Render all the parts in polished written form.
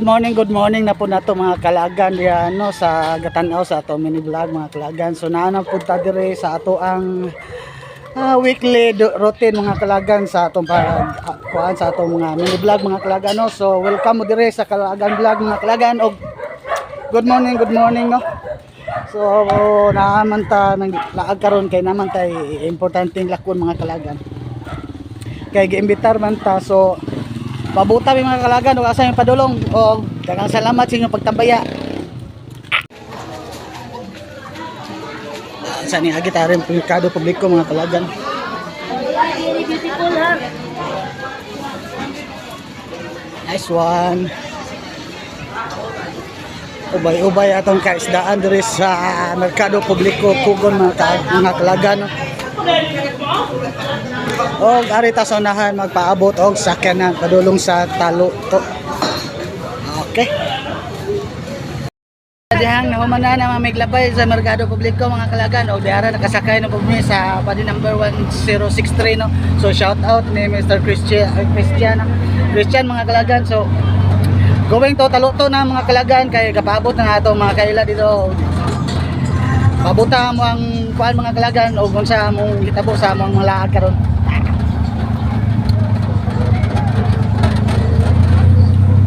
Good morning, good morning na po nato, mga kalagan, diha no sa gatanaw sa ato mini vlog, mga kalagan. So naa na pud ta diri sa ato ang weekly routine, mga kalagan, sa atong pag kuan sa atong mga mini vlog, mga kalagan, no. So welcome mo diri sa Kalagan Vlog, mga kalagan, og good morning, good morning, no. So naa man ta nang laag karon kay naman tay importanteng lakon, mga kalagan. Kay giimbitar man ta, so pabuta mi, mga kalagan, ug asa yung padulong, og daghang salamat sa inyong pagtambaya. Sa ni agi ta rin merkado publiko, mga kalagan. Very beautiful, ha? Nice one. Ubay-ubay atong kaisdaan diri sa merkado publiko Pugon, mga kalagan, no. Og ari ta sa unahan magpaabot og sakyanan padulong sa talo to. Okay. Dihang nahuman na na mamiglabay sa Merkado Publiko, mga kalagan, og diara nakasakay na po mi sa body number 1063, no. So shout out ni Mr. Christian Christian Christian, mga kalagan. So going to Taluto na, mga kalagan, kay kapaabot na ato mga kaila dito. Pabuta mo ang kuan, mga kalagan, og unsa among hitabo sa among mga laag karon.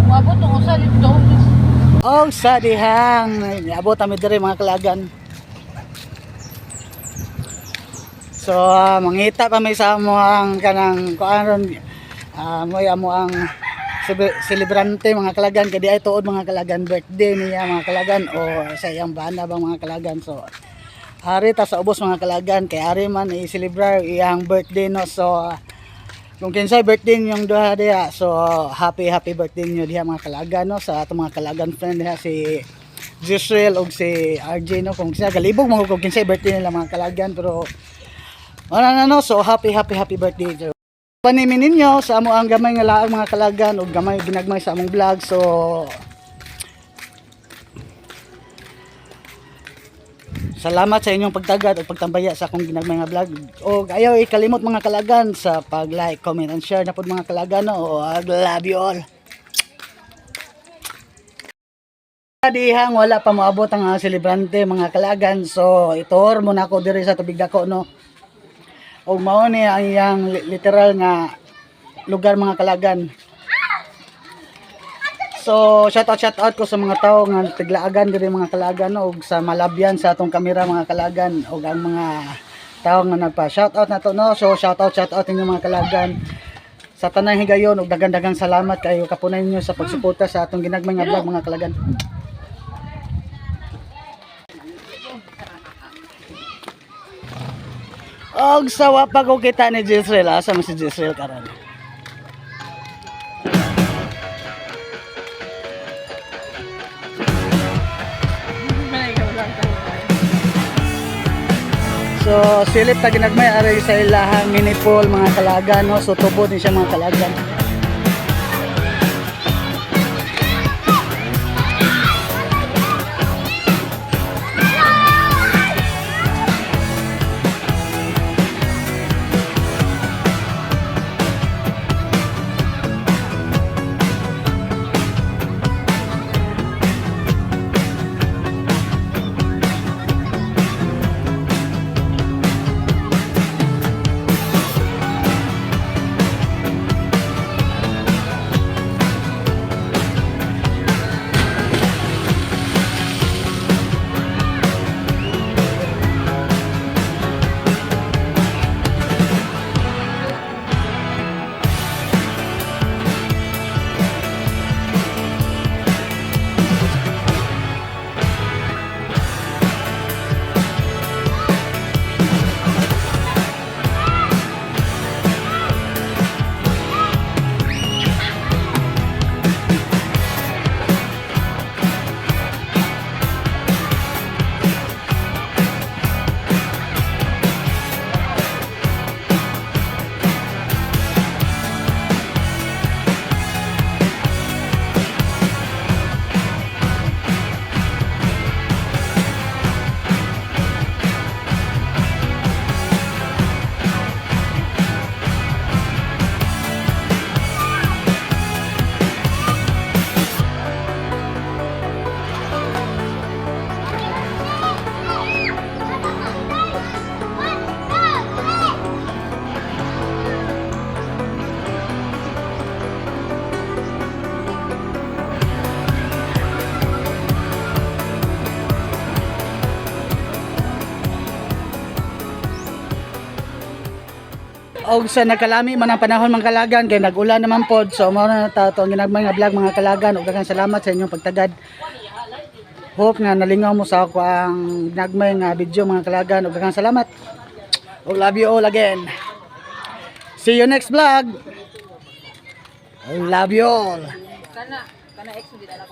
Umabot ang usa dito. Og sa dihang niabot kami diri, mga kalagan. So mangita pa may sa amo ang kanang kuan ron, moy amo ang selebrante, mga kalagan, kay di ay tuod, mga kalagan, birthday niya, mga kalagan, o sa iyang bana ba, mga kalagan. So ari ta sa ubos, mga kalagan, kay ari man i-celebrar iyang birthday, no. So kung kinsay birthday ninyong duha diha, so happy happy birthday niyo diha, mga kalagan, no, sa atong mga kalagan friend diha, si Jisrael og si RJ, no. Kung siya galibog mo kung kinsay birthday nila, mga kalagan, pero wala na, no. So happy happy happy birthday to panimin ninyo sa amo ang gamay nga laag, mga kalagan, og gamay ginagmay sa among vlog. So salamat sa inyong pagtagad at pagtambaya sa akong ginagmay nga vlog. Og ayaw ikalimot, mga kalagan, sa pag-like, comment and share na pod, mga kalagan, no. I love you all. Dihang wala pa moabot ang selebrante, mga kalagan. So itur mo na ako diri sa tubig dako, no. Og mao ni ang iyang literal nga lugar, mga kalagan. So shout out ko sa mga tao nga tiglaagan diri, mga kalagan, no, og sa malabyan sa atong kamera, mga kalagan, og ang mga tao nga nagpa shout out na to, no. So shout out inyo, mga kalagan, sa tanang higayon, og daghang-daghang salamat kayo kapunay ninyo sa pagsuporta sa atong ginagmay nga vlog, mga kalagan. Og sawa pa ko kita ni Jisrael, asa man si Jisrael karon? So silip ta ginagmay ari sa ilahang mini pool, mga kalagan, no. So tubod ni siya, mga kalagan. Og sa nagkalami man ang panahon, mga kalagan, kay nag-ulan naman pod. So mao na ta to ang ginagmay nga vlog, mga kalagan, ug daghang salamat sa inyong pagtagad. Hope nga nalingaw mo sa ako ang ginagmay nga video, mga kalagan, ug daghang salamat. Og love you all again. See you next vlog. Love you all. Kana, kana ex mo di na.